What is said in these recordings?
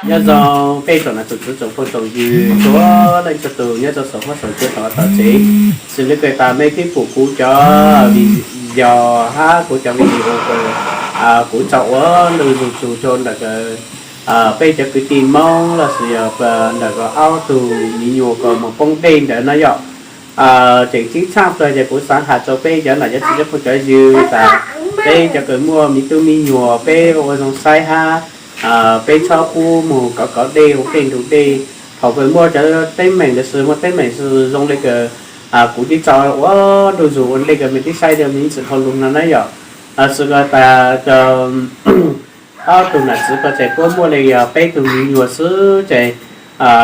Nyob zoo peb tsoom nam tsoom txiv tsoom phooj tsoom ywg txhua leej txhua tus nyob rau saum huab saum cua tom tsev. Xws li kawg tas mej twb pum kuv cov video hab kuv cov video kws kuv tso ua lug YouTube rau ntawm peb cov kwv tij Moob los sis yog ntawm kws ob tug miv nyuas kws moog poob dej ntawd no yom. Tseem ceeb tshaj plawg ces kuv xaav has rua peb cov nam cov txiv cov phooj cov ywg tas peb cov kws muaj miv tub miv nyuas peb ua zoo saib hab peb txhob pub moog kov kov dej ua dej nrug dej. Thaum kws muaj cov teeb meem los sis muaj teeb meem zoo le kws kuv twb tso ua nrug zug ua ntej kws mej twb saib rua mej ntsis dhau lug no na yom. Xws li tas ob tug nam txiv ko ces puab muaj le yog peb tug miv nyuas xwb ces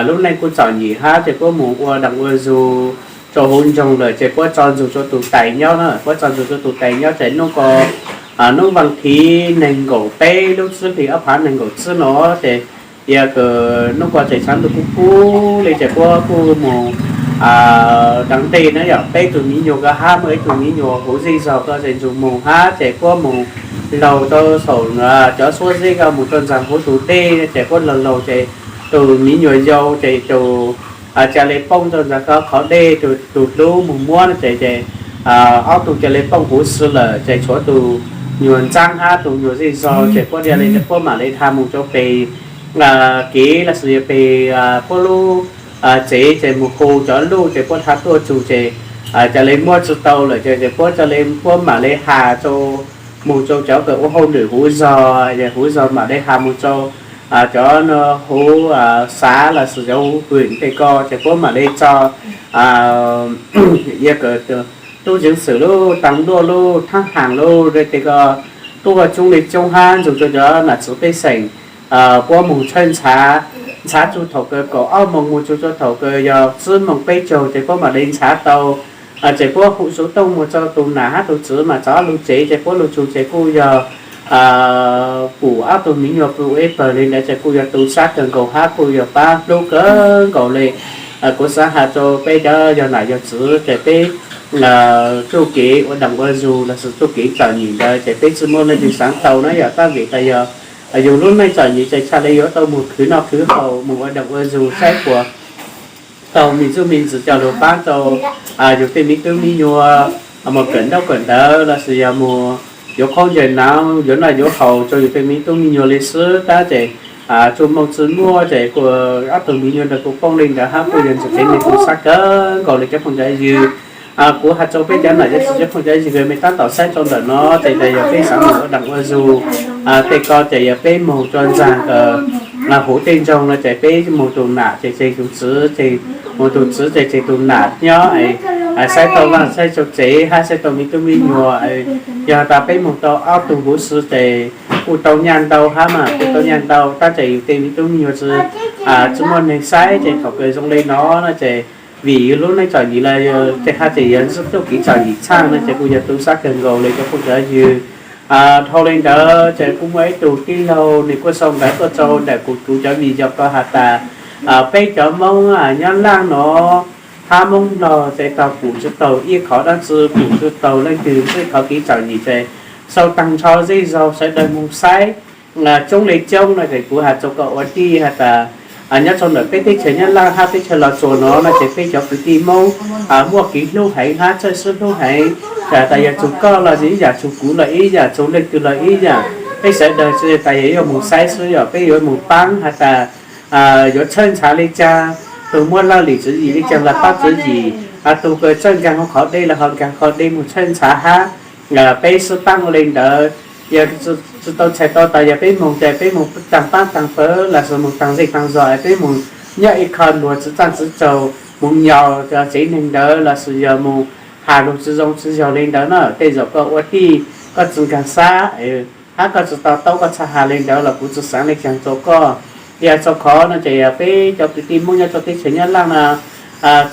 lub neej kuj txom nyem hab ces puab moog ua dlaag ua zug rua huv nroog lawm ces puab tso nrug rua tug tais nyob na, puab tso nrug rua tug tais nyob ces nub ko nub vaas thiv neeg nkaum peb lub tsib hlis ob phav neeg nkaum tsib no ces yog kws nub ko ces tshav ntuj kub kub le ces puab kuj moog dlaag dej na yom. Peb tug miv nyuas ko hab muaj ib tug miv nyuas huv zej zog ko ces nrug moog hab ces puab moog laug rua saum cov suab zeb ko moog rua ntxag huv tug dej ces puab laug laug ces tug miv nyuas yau ces tus ca le pooj rua ntxag ko qhov dej, tug hlub moog muab no ces ces ob tug ca le pooj huv si lawm ces tshuav tug nyuas ntxaab hab tug nyuas zej zog ces puab ca le puab mam le dhia moog rua peg kev los sis yog peg puab lub tsev ces moog hu cov luj ces puab dhia tuaj tsug ces ca le muab tsi tau lawm ces puab ca le puab mam le has rua moog rua cov kws ua hauj lwm huv zog, huv zog mam le has moog rua cov huv xav los sis cov huv hwm tej ko ces puab mam le tso yog kws tub ceev xwm lub, taag luaj lub, thaab haas lub tej ko tuaj coob le coob hab nrug rua cov nam txiv pej xeem puab moog tshawb ntshav, ntshav txug thaum kws kaum ob moos moog txug rua thaum kws yog tsib moos peb caug ces puab mam le ntshav tau. Ces puab hu xuv tooj moog rua tug nam hab tug txiv mas txog ob lug tsev ces puab lug tsug ces kuj yog pum ob tug miv nyuas pw ua ib pawg le ntawd ces kuj yog tu sab kawg nkaus hab kuj yog paab hlub kawg nkaus le. Kuv xaav has rua peb cov yog nam yog txiv ces peb txuj kev ua dlaag ua zug los sis txuj kev txom nyem ntawd ces peb tsi muaj leej twg xaav tau na yog tab vim tas yog yug lub neej txom nyem ces txhaj le yuav tau moog khwv noj khwv haus moog ua dlaag ua zug saib puas tau me txuj me ntxwv coj lug paab rua yug tej miv tub miv nyuas moog kawm ntaub kawm ntawv los sis yog moog yuav khaub ncaws naav yuav noj yuav haus rua yug tej miv tub miv nyuas le xwb tab ces txuj mooj tsi muaj ces kuj ob tug miv nyuas ntawd kuj poob le ntawd hab kuj yog ntxim tsev neeg tu sab kawg nkaus le cov phooj cov ywg. Kuv has rua peb cov nam cov txiv cov phooj cov ywg kws mej taab tom saib rua ntawm no ces tas yog peb xaav moog ua dlaag ua zug tej ko ces yog peb moog rua ntxag kws huv tej nroog no ces peb moog tug nam ces tseg tug txiv, moog tug txiv ces tseg tug nam nyob saib tau vaaj saib tau tsev hab saib tau miv tub miv nyuas. Yog tas peb moog tau ob tug huv si ces kuj tau nyaj ntau hab mas kuj tau nyaj ntau tab ces yug tej miv tub miv nyuas tsi, tsi muaj neeg saib ces thaum kws zoo le no no ces vim yug lub neej txom nyem los tej hab ces yog txuj kev txom nyem txhaaj no ces kuj yog tu sab kawg nkaus le cov phooj cov ywg. Dhau le ntawd ces kuj muaj ib tug tij laug nwg kuj sau ntawv tuaj rua ntawm kuv, kuv cov video ko has tas peb cov Moob Nyab Laaj no hab Moob Nplog ces tau pum tsi taug ib qhov dlaab tsi, pum tsi taug leej twg txuj kev txom nyem ces sau taag nrho zej zog sawv dawg moog saib coob le coob no ces kuv has rua koj ua tij has tas nyob rua ntawm peb teb chaws Nyab Laaj hab teb chaws Los Tsuas no no ces peb cov kwv tij Moob muaj kev hlub heev hab txawj sib hlub heev. Tas tas yog txug koj los ib yaam, txug kuv los ib yaam, txug leej twg los ib yaam, peb sawv dawg tsi tas yog yuav moog saib xwb yog peb yuav moog paab has tas yuav txhawb ntshav le caag, tug muaj laj lim tswv yim le caag los paab tswv yim, tug kws txawj nkaag huv qhov dej los ho nkaag qhov dej moog txhawb ntshav hab peb sib paab ua le ntawd. Yog tsi tau txhais tau tas yog peb moog ces peb moog taag paab taag pawg los sis moog taag zej taag zog es peb moog nyob ib qho luag tsi txaaj tsi tsaug moog nyaum cov tsev neeg ntawd los sis yog moog has lug tsi zoo tsi yog le ntawd na. Tej zaum koj ua tij koj tsi nkaag xab hab koj tsi to taub koj txhaj has le ntawd los kuv tsi xaav le caag rua koj. Yog rua qhov no ces yog peb cov kwv tij Moob nyob rua teb chaws Nyab Laaj no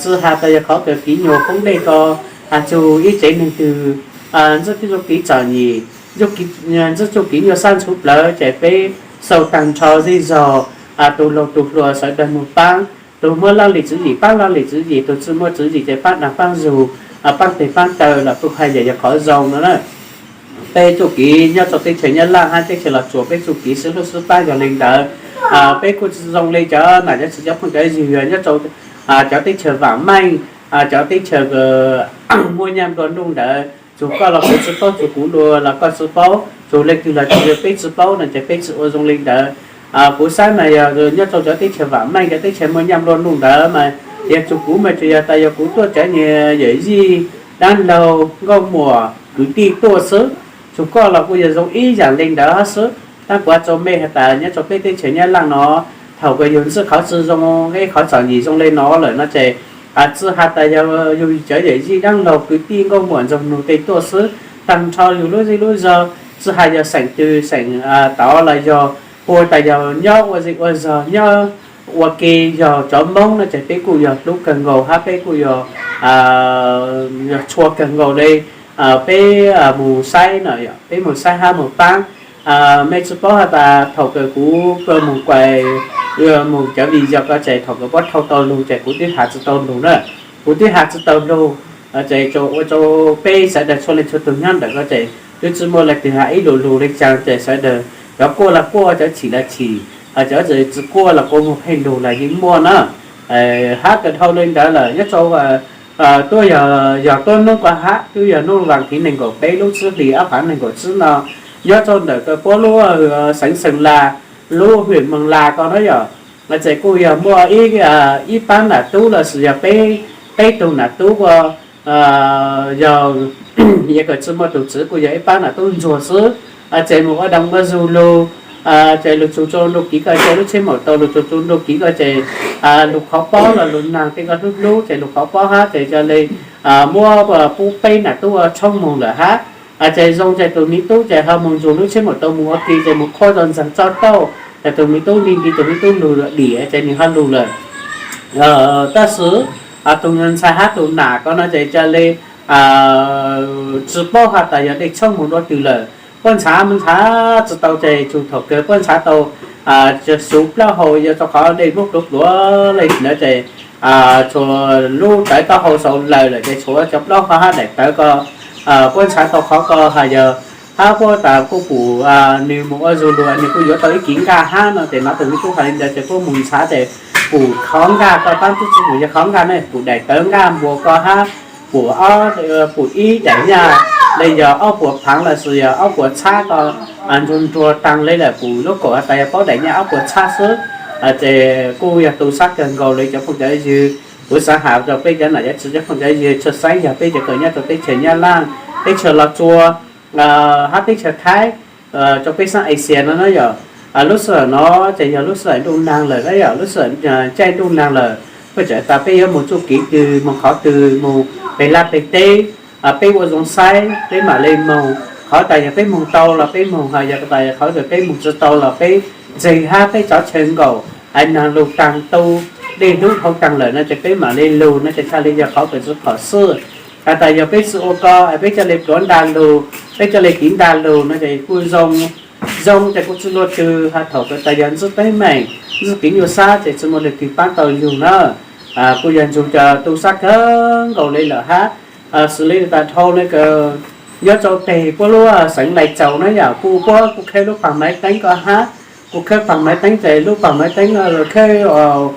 tsi has tas yog qhov kws kev nyuas poob dej ko has txug ib tsev neeg twg ntxwb txuj kev txom nyem, ntxwb txuj kev nyuaj sab ntshuv plawv ces peb sau taag nrho zej zog, tug laug tug hluas sawv dawg moog paab, tug muaj laj lim tswv yim paab laj lim tswv yim, tug tsi muaj tswv yim ces paab daag paab zug, paab teg paab taw los kuj haj yam yog qhov zoo no na. Peb txuj kev nyob rua teb chaws Nyab Laaj hab teb chaws Los Tsuas peb txuj kev sib hlub sib paab yog le ntawd. Peb kuj zoo li cov nam cov txiv cov phooj cov ywg nyob rau cov teb chaws vam meej, cov teb chaws muaj nyaj nplua nuj ntawd, txug koj los kuv tsi paub, txug kuv los koj tsi paub, txug leej twg los tsi yog peb tsi paub no ces peb tsi ua zoo li ntawd. Kuv saib mas yog nyob rau cov teb chaws vam meej, cov teb chaws muaj nyaj nplua nuj ntawd mas yog txug kuv mas tsuas yog tas yog kuv tuaj cov niag yawm yij dab laug nkauj muam kwv tij tuaj xwb. Txug koj los kuj yog zoo ib yam li ntawd xwb. Tab kuv has rau mej has tas nyob rau peb teb chaws Nyab Laj no, thaum kws yug ntxij qhov tsi zoo, ib qhov txom nyem zoo li no lawm no ces tsi has tas yog yug cov yawm yij dab laug kwv tij nkauj muam ntxoog nug tes tuaj xwb, taag nrho yug lub zej lub zog, tsi has yog xeem twg xeem tod los yog, hu tas yog nyob ua zej ua zog nyob ua ke, yog cov Moob no ces peb kuj yog hlub kawg nkaus hab peb kuj yog tshua kawg nkaus li. Peb mus saib no, peb mus saib hab mus paab. Mej tsi paub has tas thaum kws kuv mus kuas, mus cov video ko ces thaum kws puab thau tau lug ces kuv twb has tsi tau lug na. Kuv twb has tsi tau lug, ces ua rau peb sawv daws txhua leej txhua tug nyob ntawm ko ces twb tsi muaj leej twg has ib lus lug li cas ces sawv daws cov quaj los quaj, cov chim los chim, cov tsi quaj los quaj muag pheej lug los yeej muaj na. Hab kawg dhau li ntawd lawm nyob rau tuaj yog tuab nub ko hab, twb yog nub vas thib nees nkaum peb lub tsib hlis ob phav nees nkaum tsib no, nyob rau ntawm kws puab lub xeev Xeem Las, lub hwm Moos Las ko na yom, ces kuj yog muaj ib paab nam tub los sis yog peb tug nam tub ua, yog, yog kws tsi muaj tug tswv kuj yog ib paab nam tub ntsuag xwb. Ces mus ua doo ua zug lug, ces lug txug rau ntu kiv ko ces lub tsheb maum tau lug txug rau ntu kiv ko ces lug qhov pob los lug naag tej ko hlub hlub ces lug qhov pob hab ces ca le muab pub peb nam tub ua tshoob moog lawm hab. Ces zoo ces tug miv tub ces ho moog ntsuag lub tsheb maum tau mus ua ke ces mus qhuab rau ntxeeg tsob tauj ces tug miv tub nti nti tug miv tub lug dim ces nwg ho lug lawm. Tab sis tug ntxhais hab tug nam ko no ces ca le tsi paub has tas yog dej tshoob moog dua twg lawm. Puab ntshav mus ntshav tsi tau ces txug thaum kawg puab ntshav tau xuv plaub hau yuav rau qhov dej muab pluav pluav le ntawd ces txhua lub tawv taub hau sau lawm lawm ces tshuav cov plaub hau hab daim tawv ko. Puab ntshav tau qhov ko has yog hab puab tas kuj pum nwg mus ua zug lug nwg kuj yuav tau ib kiv nkaj hab no ces nov tug miv tub has li ntawd ces puab mus ntshav ces pum qhov nkaj ko tab tub tsi pum yog qhov nkaj ne, pum daim tawv nkaj npua ko hab pum, pum ib daim nyaj le yog ob puas phaav los sis yog ob puas txhab ko ntsuag nruag taag le lawm, pum lub kaum has tas yog paub daim nyaj ob puas txhab xwb. Ces kuj yog tu sab kawg nkaus li cov phooj cov ywg. Kuv xaav has rau peb cov nam cov txiv cov phooj cov ywg txhua xeeb yog peb cov kws nyob rau teb chaws Nyab Laj, teb chaws Los Tsuas hab teb chaws Thaib, rau peb xeeb Asia no na yom. Lub sij hawm no ces yog lub sij hawm ntuj naag lawm na yom, lub sij hawm caij ntuj naag lawm. Puas tseem tas peb yuav mus txuj kev twg, mus qhov twg, mus peg laj peg teb, peb ua zoo saib peb mam le moog. Qhov tas yog peb moog tau los peb moog, ho yog tas qhov tas peb moog tsi tau los peb ntseeg hab peb tov chaw nkaum, naag lug taag tu, dej hlub dhau taag lawm no ces peb mam le lug no ces txhaj le yog qhov kws tsi phom xwb. Has tas yog peb tsi ua ko, peb ca le pluav nta lug, peb ca le tiv nta lug no ces kuj zoo, zoo ces kuj tsi luaj twg. Has thaum kws tas yog ntxwb teeb meem, ntxwb kev nyuaj sab ces tsi muaj leej twg paab tau yug na. Kuj yog ntsug cov tu sab kawg nkaus li lawm hab. Xws li tas dhau le kws nyob rau teg puab lub xeev Lais Tsaus na yom, kuj puab kuj khawb lub paag maiv teeb ko hab. Kuj khawb paag maiv teeb ces lub paag maiv teeb, khawb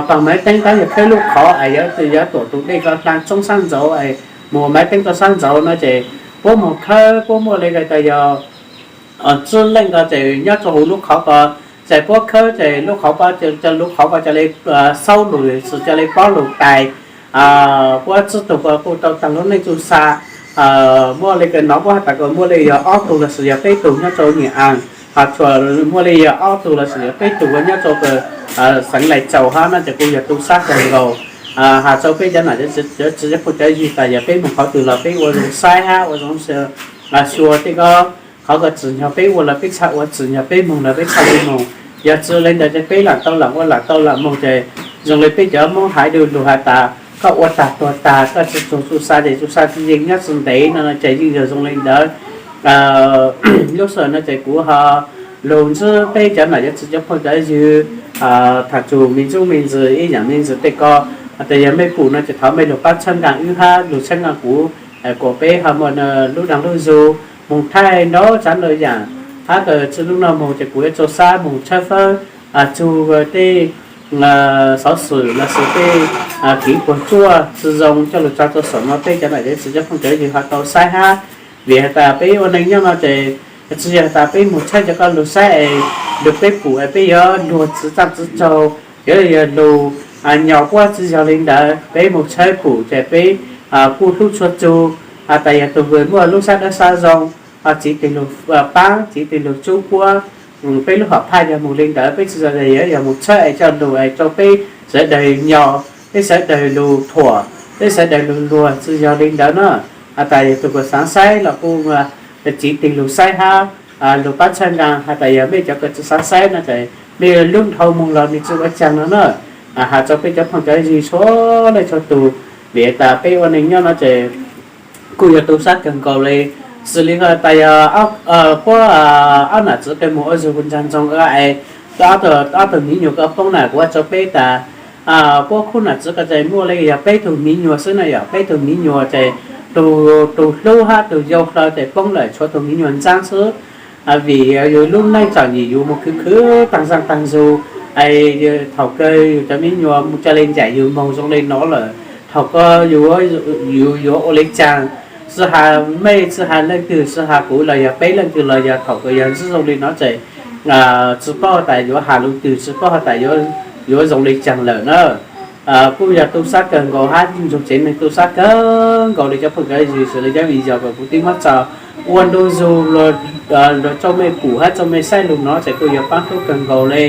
paag maiv teeb tab yog khawb lub qhov es yog, yog tuam tus dej ko dlaag tsoob sab ntxauv es mus maiv teeb rau sab ntxauv no ces puab moog khawb puab muaj le tas yog tsib leej ko ces nyob rau huv lub qhov ko ces puab khawb ces lub qhov, lub qhov ko ca le xaub lug, ca le pob lug tais. Puab tsib tug ko kuj tau taag lub neej txuj sa. Muaj le kws no puab has tas ko muaj le yog ob tug los sis yog peb tug nyob rau Nyij Aas, ho tsuas muaj le yog ob tug los sis yog peb tug nyob rau xeev Lais Tsaus hab no ces kuj yog tu sab kawg nkaus. Has rau peb cov nam cov txiv cov phooj cov ywg tas yog peb moog qhov twg los peb ua zoo saib hab ua zoo xyuas tej ko. Qhov ko tsim nyog peb ua los peb txhaj ua, tsim nyog peb moog los peb txhaj le moog. Yog tsi le ntawd ces peb lam tau lam ua lam tau lam moog ces zoo le peb cov Moob haiv du lug has tas koj ua tag tuag tag koj tsi txug txuj sa ces txuj sa tsi yeej nyob tsi ntev no ces yeej yog zoo le ntawd. Lub sij hawm no ces kuv ho lug ntsib peb cov nam cov txiv cov phooj cov ywg, tham txug me ntsuj me ntsis ib yaam me ntsis tej ko, tas yog mej pum no ces thov mej lug pab txhawb nqaa wb hab lug txhawb nqaa kuv, kuas peb ho muaj lub dag lub zug moog thaij nrau tsav nrau yaam. Hab kws tsi lub noj moog ces kuv yuav rau sab moog tshawb fawb txug tej xov xwm los sis tej kev puas tsuaj tsi zoo coj lug tso rua saum no, peb cov nam cov txiv cov phooj cov ywg ho tau saib hab. Vim has tas peb ua neej nyob no ces tsi yog has tas peb moog tshawb cov ko lug saib es lug peb pum es peb yuav luag tsi txaaj tsi tsaug, yuav yog lug nyo puab tsi yog li ntawd. Peb moog tshawb pum ces peb kuj hlub tshua txug has tas yog tug kws muaj lub sab dawb sab zoo, txiv tug lug paab, txiv tug lug tsub puab. Peb lub hom phaj yog moog li ntawd, peb tsi yog, yog moog tshawb es coj lug es rau peb sawv daws nyo, peb sawv daws lug thuam, peb sawv daws lug luag tsi yog li ntawd na. Has tas yog tug kws xaav saib los kuj txiv tug lug saib hab lug paab tshawb nqaa. Has tas yog mej cov kws tsi xaav saib no ces mej lub dhau moog los nwg tsi ua caag no na. Has rua peb cov phooj cov ywg txhua leej txhua tug, vim tas peb ua neej nyob no ces kuj yog tu sab kawg nkaus le. Xws li has tas yog puab ob nam txiv kws moog ua zug nraag ntsoog es ob tug miv nyuas ko poob na, kuv ua rua peb tas puab khub nam txiv ko ces muaj le yog peb tug miv nyuas xwb na, yog peb tug miv nyuas ces tug hlub hab tug yau hlo ces poob lawm, tshuav tug miv nyuas ntxaab xwb. Vim yug lub neej txom nyem yug moog khwv khwv taag zaaj taag zug, es thaum kawg yug cov miv nyuas moog ca le ncaim yug moog zoo le no lawm, thaum ko yug yuav ua le caag? Tsi has mej, tsi has leej twg, tsi has kuv los yog peb leej twg los yog thaum kawg yog ntsib zoo li no ces tsi paub tas yuav has lug twg, tsi paub has tas yuav zoo le caag lawm na. Kuj yog tu sab kawg nkaus hab nrug tsev neeg tu sab kawg nkaus le cov phooj cov ywg, xws le cov video kws kuv twb muab tso ua ntu zug lug rau mej pum hab rau mej saib lug no ces kuj yog paab hlub kawg nkaus le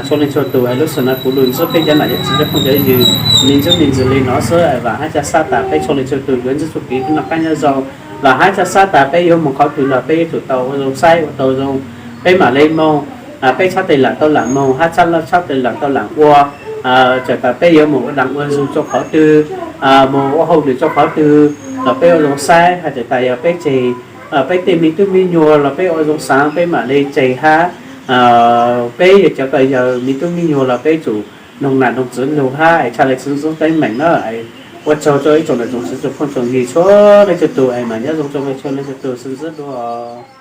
txhua leej txhua tug. Lub sij hawm no kuv lug ntsib peb cov nam cov txiv cov phooj cov ywg me ntsis me ntsis li no xwb, vaam hab ca sab tas peb txhua leej txhua tug yuav ntsib txuj kev noj qaab nyob zoo, vaam hab ca sab tas peb yuav moog qhov twg los peb yuav tsum tau ua zoo saib ua tau zoo, peb maam le moog. Peb txhob tes laam tau laam moog hab txhob tes laam tau laam ua. Txawm tas peb yuav moog ua dlaag ua zug rua qhov twg, moog ua hauj lwm rua qhov twg los peb ua zoo saib. Has txawm tas yog peb tseg, peb tej miv tub miv nyuas los peb ua zoo xaav, peb maam le tseg hab. Peb yog cov kws yog miv tub miv nyuas los peb tsum noog nam noog txiv lug hab es txhaj le sib ntxub teeb meem na. Ua tsaug rua ib tsoom nam tsoom txiv tsoom phooj tsoom ywg txhua leej txhua tug es maam nyob zoo rua mej txhua leej txhua tug sib ntxub dua.